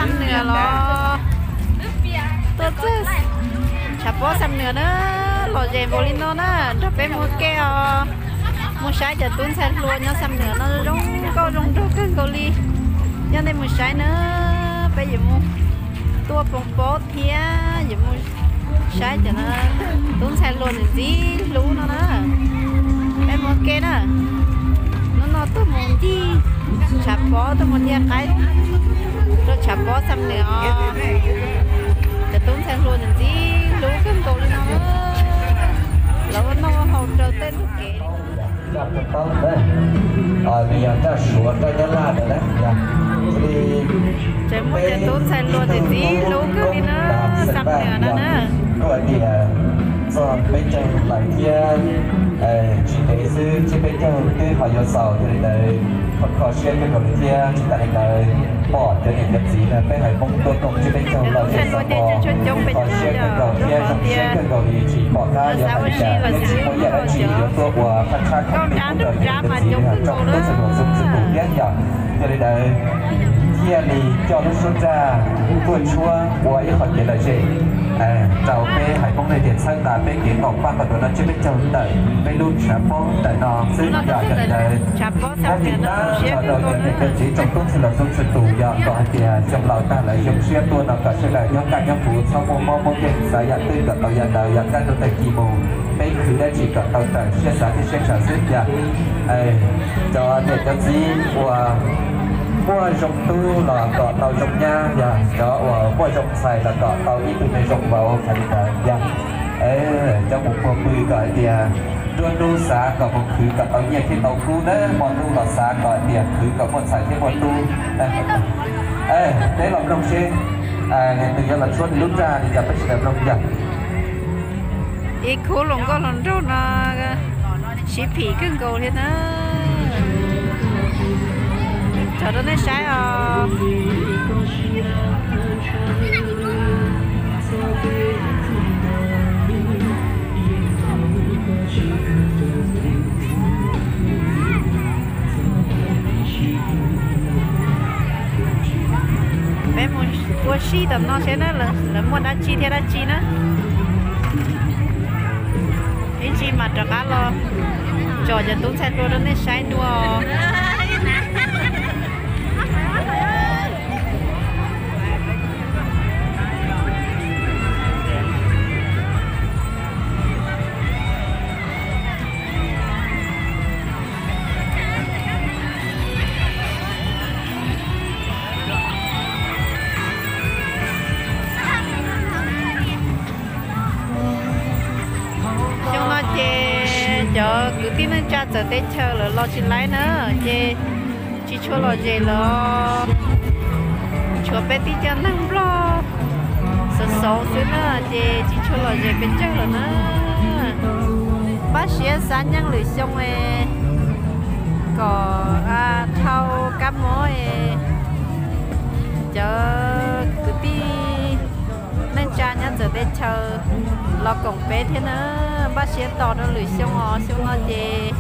Xam Nwm los tuaj txog tshav pob Xam Nwm na, lom zem npaum li no na, nrog peb mus ua ke os. Mus saib cov tub ntxhais hluas nyob Xam Nwm no zoo nkauj zoo nraug kawg nkaus li. Yog nej mus saib na, peb yuav mus tuaj poob pob thiab yuav mus saib cov tub ntxhais hluas ntxim ntxim hlub no na. Peb mus ua ke na. Hnub no tuaj mus ncig tshav pob, tuaj mus dhia qaib rau tshav pob Xam Nwm os. Cov tub ntxhais hluas ntxim ntxim hlub kawg nkaus li no na. Lawv ua noj ua haus rau tej ntug kev li no. Tseem muaj cov tub ntxhais hluas ntxim ntxim hlub kawg li na, Xam Nwm no na. Kuj hais tias txog peb caug lawm thiab, tsis ntev xwb tsiab peb caug twb ho yuav xaus, yog li ntawd kho kho siab kawg nkaus li thiab. Tsis tas li ntawd, pom cov niam cov txiv na, peb haiv Hmoob tuaj koom tsiab peb caug lawm ces xav pom kho siab kawg nkaus thiab zoo siab kawg nkaus li. Tsis pom qab yuav hais tias thiab tsis muaj ib yam dab tsi yuav tuaj ua qab tshab khoom peb Hmoob rau niam cov txiv, tsoom tub ntxhais hluas txhua txhua tus thiab yom. Yog li ntawd thiaj li coj lub suab raj tuaj tshuab ua ib qho kev lom zem rau peb haiv Hmoob ne, tias txhawb nqa peb kev qaum paj qhov dua no tsiab peb caug ntawm peb lub tshav pob ntawm no xwb yom. Yog li ntawd muab tiv tauj tso rau cov niam cov txiv tsoom tub ntxhais hluas txhua txhua tus yom, kom hais tias xyoo laus tag lawm zoo siab tuaj no kom sawv daws nyob kaj nyob huv, txhob muaj mob muaj nkeeg, xav yam twg kom tau yam ntawd, yog kaj ntug tag kis mus peb khwv dab tsi kom tau raws siab xav thiab siab ntshaw xwb yom. Cov niam cov txiv uas muaj zoo tub los kom tau zoo nyab, yog cov uas muaj zoo ntxhais los kom tau ib tug me zoo vauv, hais li ntawd yog. Cov mus puag pw kom hais tias nruab hnub xav kom mus khwv kom tau nyiaj thiab tau kub na, hmo ntuj los xav kom hais tias khwv kom muaj ntxhais thiab muaj tub. Peb los mloog seb leej twg yuav los tshuab nws lub raj li cas, peb sawv daws mloog yog. Ib khub hluas nkauj hluas nraug no sib phim kawg nkaus li na. Tso rau nej saib os. Peb mus ua si tom no seb na, lawv muaj dab tsi thiab dab tsi na. Ib ntsis mam rov qab los tsom cov tub ntxhais hluas rau nej saib dua. Xyoo no ces cov kwv tij neej tsa txawv teb chaws lawv los tsis laib na, ces tsis tshua lom zem lawm. Tshuav peb tib co neeg Nplog xov xov xwb na, ces tsis tshua lom zem pes tsawg lawm na. Npaj siab xav nyeej lwm xyoo kom dhau kab mob, cov kwv tij neej tsa nyob txawv teb chaws los koom peb thiab na. Npaj siab tos rau lwm xyoo os, xyoo no ces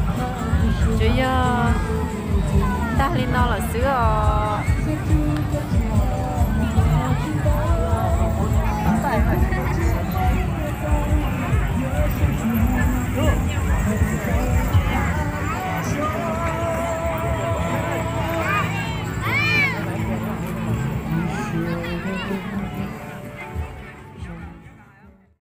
tsuas yog tag li no lawm xwb os.